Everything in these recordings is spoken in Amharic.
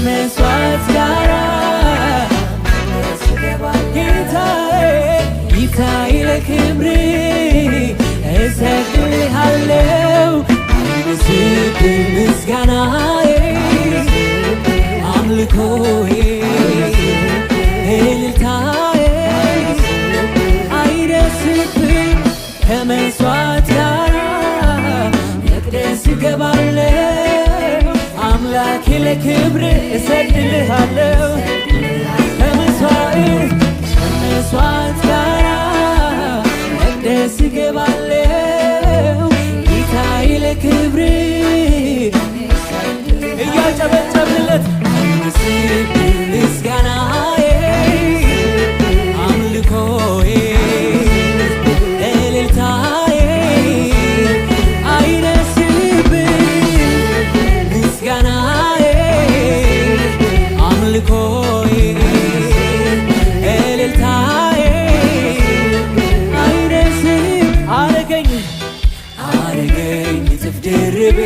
ከመስዋዕት ጋራ። ጌታዬ፣ ጌታዬ፣ ለክብር እሰግድልሃለሁ። አይነስብህ ምስጋናዬ፣ አምልኮዬ፣ እልልታዬ አይነስብህ። ከመስዋዕት ጋራ መቅደስ እገባለሁ። አምላኬ፣ ለክብር እሰግድልሃለሁ። ከመስዋዕት ጋራ መቅደስ እገባለሁ። ጌታዬ፣ ለክብር እያጨበጨብንለት አይነስብህ ምስጋናዬ፣ አምልኮዬ፣ እልልታዬ። አይነስብህ ምስጋናዬ፣ አምልኮዬ፣ እልልታዬ አይነስብ። አረገኝ፣ አረገኝ እጥፍ ድርብ፣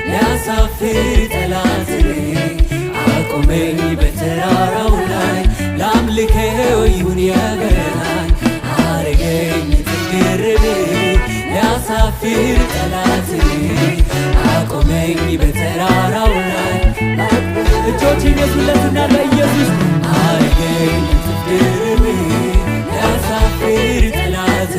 ሊያሳፍር ጠላት። አቆመኝ በተራራው ላይ፣ ላምልከው ይሁን የበላይ። አረገኝ እጥፍ ድርብ፣ ሊያሳፍር ጠላት። አቆመኝ በተራራው ላይ። እጆች ይነሱለትና ለኢየሱስ። አረገኝ እጥፍ ድርብ፣ ሊያሳፍር ጠላት።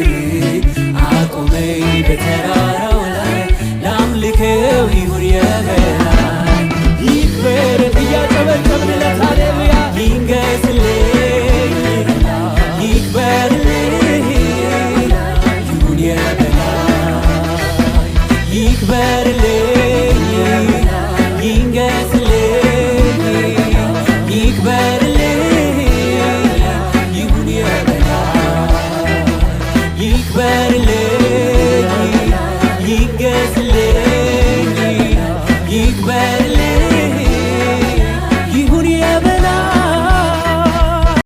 አቆመኝ በተራራው ላይ፣ ላምልከው ይሁን የበላይ። ይክበር እያጨበጨብንለት ሃሌሉያ። ይንገስልኝ፣ ይክበርልኝ፣ ይሁን የበላይ። ይክበርልኝ፣ ይንገስልኝ፣ ይክበርልኝ፣ ይሁን የበላይ። ይክበርልኝ፣ ይንገስልኝ፣ ይክበርልኝ።